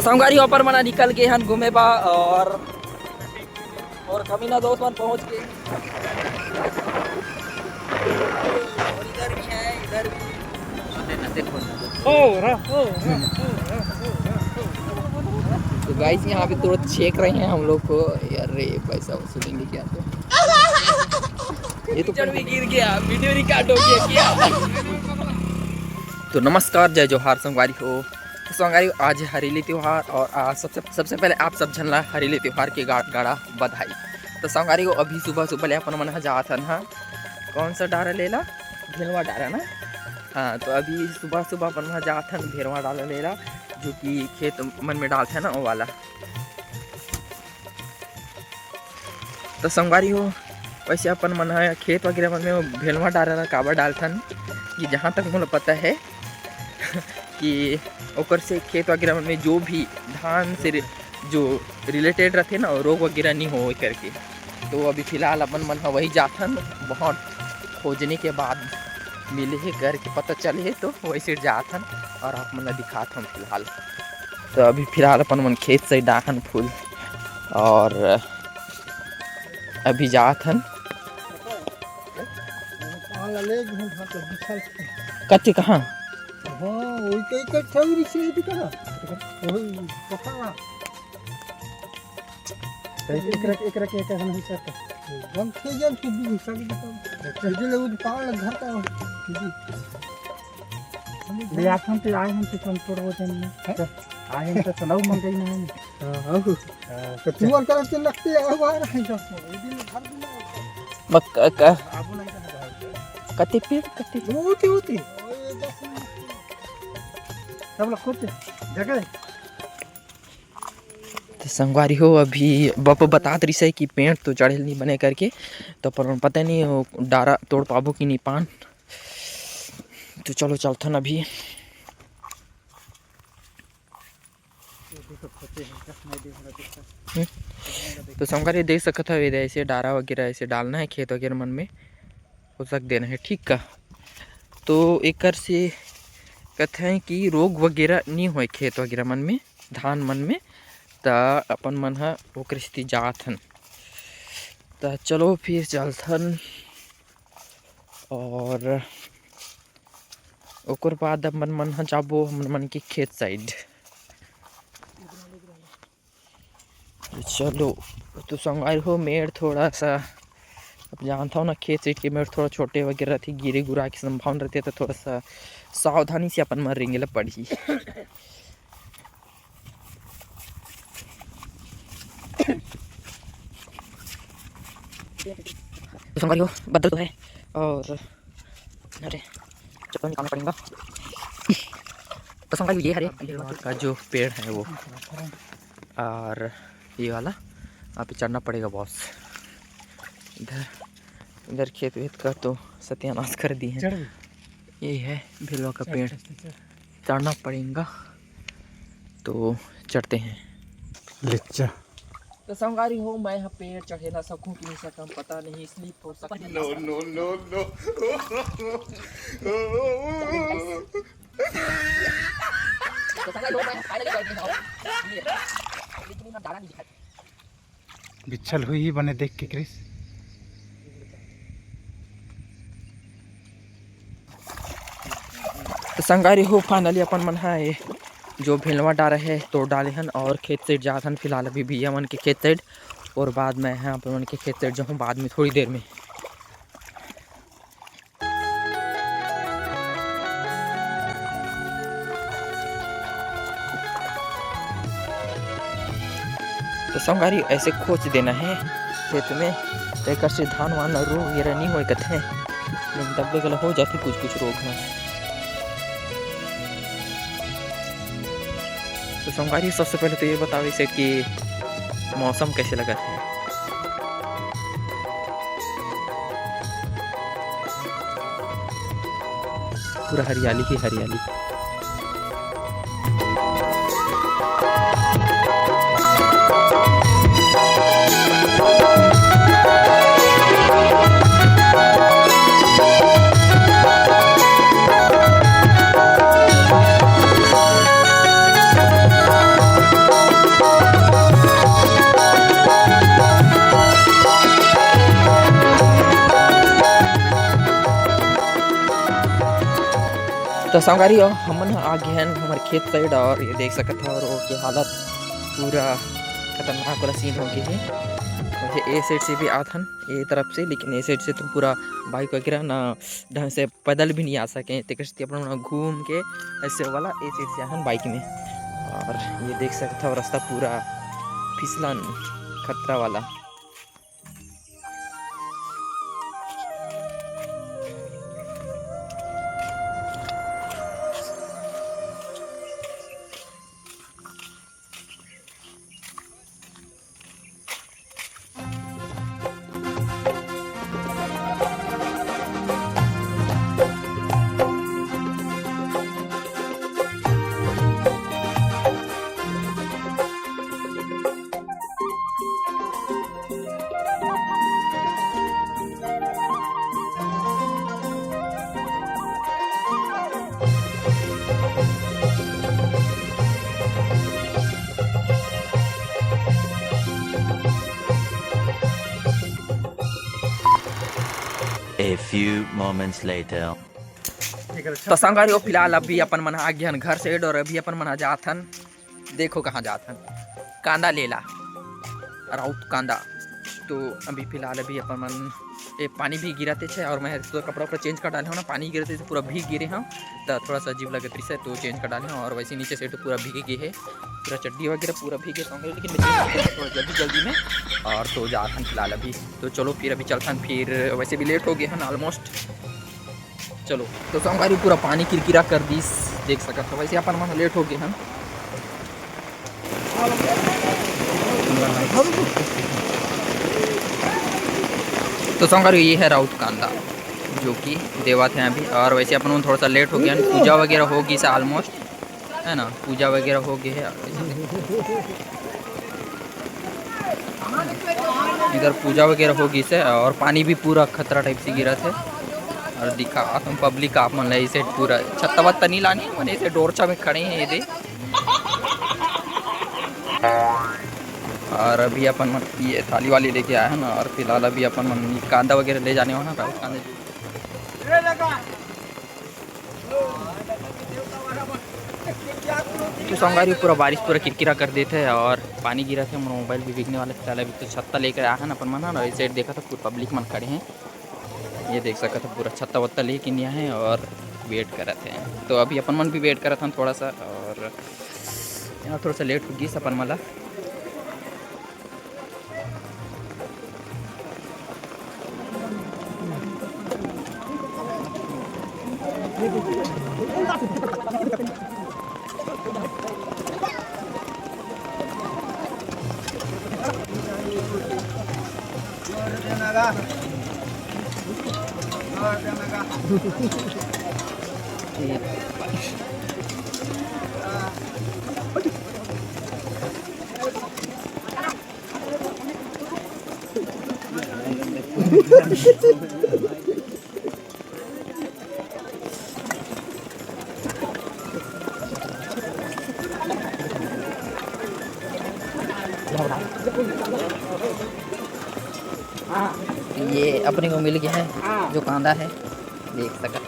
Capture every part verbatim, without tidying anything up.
संगवारी हो, अपन मन निकल गे हन घूमे बा और, और कमीना दोस्त मन पहुंच गे। और इधर भी है, इधर भी। हो रहा, हो रहा, हो रहा, हो रहा। तो गाइस, यहाँ पे तुरंत छेक रहे हैं हम लोग को। अरे भाई साहब, सुनेंगे क्या तो। ये तो चढ़ भी गिर गया, वीडियो रिकॉर्ड हो गया क्या? तो नमस्कार, जय जोहार संगवारी हो। तो संगवारी, आज है हरेली त्योहार और आज सबसे, सबसे पहले आप सब झन ला हरेली त्योहार के गा-, गाड़ा बधाई। तो संगवारी हो, अभी सुबह सुबह ले अपन मन ह जात हन, हाँ, कौन सा डारा लेला? भेलवा डारा ना। हाँ, तो अभी सुबह सुबह अपन मन ह जात हन भेलवा डारा लेला, जो कि खेत मन में डालथे ना, वो वाला। तो संगवारी हो, वैसे अपन मन ह खेत वगैरह मन में वो भेलवा डारा ला काबर डालथन कि जहाँ तक मोला पता है कि ओकर से खेत वगैरह मन में जो भी धान से रि-, जो रिलेटेड रथे ना, रोग वगैरह नहीं हो करके। तो अभी फिलहाल अपन मन ह वही जाथन, बहुत खोजने के बाद मिले हे करके पता चले हे, तो वैसे जाथन और आप मन ला दिखाथन फिलहाल। तो अभी फिलहाल अपन मन खेत से डाहन फूल और अभी जात हन। कति कहाँ? हाँ, वही तो एक ठौरी से भी करा। वही पता ना। तो एक, एक रख, एक रख, एक रख, हम हिस्सा कर। हम खेजन के भी हिस्सा भी देता हूँ। खेजन ले वो पाल घर का। ले आप हम पे आए, हम पे तुम तोड़ वो जन में। हैं? आए हम तो सुनाऊ मंगई ना है। हाँ, हाँ। हाँ, तो तू और तरफ से लगते हैं, वो आ रहा है, तो वो दिन भर दिन बक-, क-, आबू नहीं करना भाई। कति पेड़, कति? वो होती, होती। सब लोग खुद जगह। तो संगवारी हो, अभी बापा बतात रहिस हे कि पेड़ तो चढ़े नहीं बने करके, तो अपन पता नहीं वो डारा तोड़ पाबो कि नहीं पान। तो चलो चलथन अभी। हम्म। तो संगवारी देख सकत हव, एदे ऐसे डारा वगैरह ऐसे डालना है खेत वगैरह मन में, हो सक देना है, ठीक का। तो एकर से कथे कि रोग वगैरह नहीं होए खेत वगैरह मन में, धान मन में, त अपन मन ह ओकरे सेती जात हन। त चलो फिर चलथन और ओकर बाद अपन मन ह जाबो हमन मन के खेत साइड। तो चलो, तो संगवारी हो, मेड़ थोड़ा सा, अब जानता हूँ ना, खेत साइड के मेड़ थोड़ा छोटे वगैरह रथे, गिरे गुरा के संभावना रहती है, तो थोड़ा सा सावधानी से अपन मन रेंगे ला पड़ही। तो संगवारी हो, बदल तो है और अरे, चप्पल निकालना पड़ेगा। तो संगवारी ये हरे का जो पेड़ है वो, और ये वाला आप चढ़ना पड़ेगा बॉस। इधर, इधर खेत वेत का तो सत्यानाश कर दी है। चढ़ भी। ये है भेलवा का चढ़, पेड़। चढ़, चढ़, चढ़। चढ़ना पड़ेगा, तो चढ़ते हैं। लिच्चा। तो संगवारी हो, मैं ह पेड़ चढ़े ना सकूं कि नहीं सकूं, पता नहीं, स्लिप हो सकती है। No, no, no, no। तो संगवारी हो, मैं finally चढ़ गया हूं। ये, लेकिन हम ज्यादा नहीं दिखाई। बिच्छल हुई ही बने देख के क्रिस। तो संगवारी हो, finally अपन मन ह ये जो भेलवा डारा है तोड़ डाले हन और खेत साइड जात हन फिलहाल अभी भैया मन के खेत साइड, और बाद में ह अपन मन के खेत साइड जाहूं बाद में थोड़ी देर में। तो संगवारी ऐसे खोच देना है खेत में, तो एकर से धान वान ला रोग वगैरह नहीं होए कथे, लेकिन तब ले गला हो जाथे कुछ कुछ रोग ह। तो संगवारी, सबसे पहले तो ये बताओ इसे कि मौसम कैसे लगा है? पूरा हरियाली ही हरियाली। तो संगवारी हो, हमन ह आ गे हन हमर खेत side, और ये देख सकत हव, रोड के हालत पूरा खतरनाक वाला scene हो गे हे। वैसे ए side से भी आत हन, ए तरफ से, लेकिन ए side से तो पूरा bike वगैरह ना ढंग से, पैदल भी नहीं आ सके, तेकर सेती अपन मन घूम के ऐसे वाला ए side से आहन bike में। और ये देख सकत हव, रास्ता पूरा फिसलन, खतरा वाला। A few moments later. तो संगवारी हो, फिलहाल अभी अपन मन आ गे हन घर side, और अभी अपन मन आ जात हन, देखो कहाँ जात हन, कांदा लेला, राउत कांदा। तो अभी फिलहाल अभी अपन मन, ए, पानी भी गिरत हे, और मैं तो कपड़ा उपड़ा change कर डाले हव ना, पानी गिरत हे तो पूरा भीग गे हव, तो थोड़ा सा अजीब लगत रहिस हे, तो change कर डाले हव। और वैसे नीचे से तो पूरा भीग गे हे, पूरा चड्डी वगैरह पूरा भीगे संगवारी, लेकिन मैं change कर थोड़ा जल्दी जल्दी में, और तो जात हन फिलहाल अभी। तो चलो फिर अभी चलथन, फिर वैसे भी late हो गे हन almost। चलो, तो संगवारी पूरा पानी किरकिरा कर दिस, देख सकत हो। वैसे अपन मन late हो गे हन। तो संगवारी, ये है राउत कांदा, जो कि देवत है अभी। और वैसे अपन मन थोड़ा सा late हो गे हन, पूजा वगैरह हो गिस almost, है ना, पूजा वगैरह हो गे हे। इधर पूजा वगैरह हो गिस हे और पानी भी पूरा खतरा type से गिरत हे। और दिखात हव public आप मन ला, ऐसे पूरा छत्ता वत्ता नहीं लाने, मन ऐसे डोरछा में खड़े हैं ये दे। और अभी अपन मन ये थाली वाली लेके आए हन ना, और फिलहाल अभी अपन मन कांदा वगैरह ले जाने वाला है, कांदा। तो संगवारी, पूरा बारिश पूरा किरकिरा कर देथे और पानी गिरत हे, मोर mobile भी भीगने वाला हे। फिलहाल अभी तो छत्ता लेकर आए हन अपन मन ह, और इस side देखत हव पूरा public मन खड़े हैं। ये देख सकत हव पूरा छत्ता वत्ता लेके नहीं आए हैं और wait करत हैं। तो अभी अपन मन भी wait करत हन थोड़ा सा, और यहाँ थोड़ा सा late हो गिस अपन मन ला। ये अपने को मिल गया है जो कांदा है, देख सकत।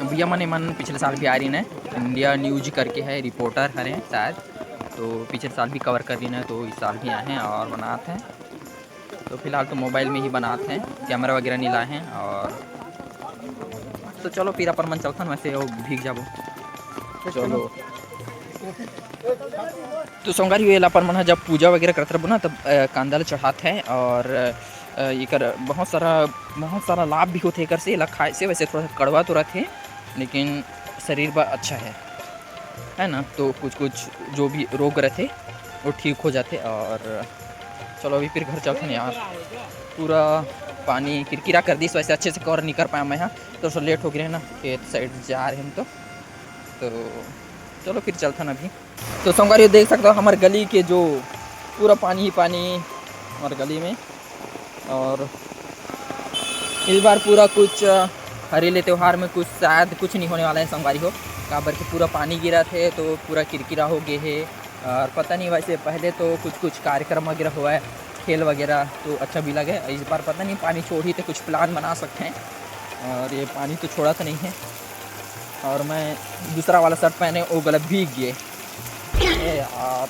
भैया मन, एमन पिछले साल भी आ रही ने, India News करके है, reporter हरे शायद, तो पिछले साल भी cover कर रही ने, तो इस साल भी आए हैं और बनात हैं। तो फिलहाल तो mobile में ही बनात हैं, camera वगैरह नहीं लाए हैं। और तो चलो फिर अपन मन चलथन, वैसे वो भीग जाबो। चलो। तो संगवारी हो, एला अपन मन ह जब पूजा वगैरह करत रहबो ना, तब, अ, कांदा ल चढ़ात है और, अ, एकर बहुत सारा, बहुत सारा लाभ भी होथे एकर से, एला खाए से। वैसे थोड़ा सा कड़वा तो रहथे, लेकिन शरीर बर अच्छा है, है ना? तो कुछ कुछ जो भी रोग रहथे, वो ठीक हो जाथे। और चलो, अभी फिर घर चलथन यार, पूरा पानी किरकिरा कर दिस, वैसे अच्छे से cover नहीं कर पाया मैं, हाँ, तो सो late हो गए ना, खेत side जा रहे हम तो। तो चलो फिर चलथन अभी। तो संगवारी हो, देख सकते हो हमारे गली के जो पूरा पानी ही पानी हमारे गली में। और इस बार पूरा कुछ, अ, हरेली त्योहार में कुछ शायद कुछ नहीं होने वाला है संगवारी हो, काबर कि पूरा पानी गिरत हे तो पूरा किरकिरा हो गए हे। और पता नहीं, वैसे पहले तो कुछ कुछ कार्यक्रम वगैरह हुआ है, खेल वगैरह, तो अच्छा भी लगे। इस बार पता नहीं, पानी छोड़ही तो कुछ plan बना सकते हैं। और ये पानी तो छोड़ा तो नहीं है। और मैं दूसरा वाला शर्ट पहने, वो गला भीग गए। ए यार,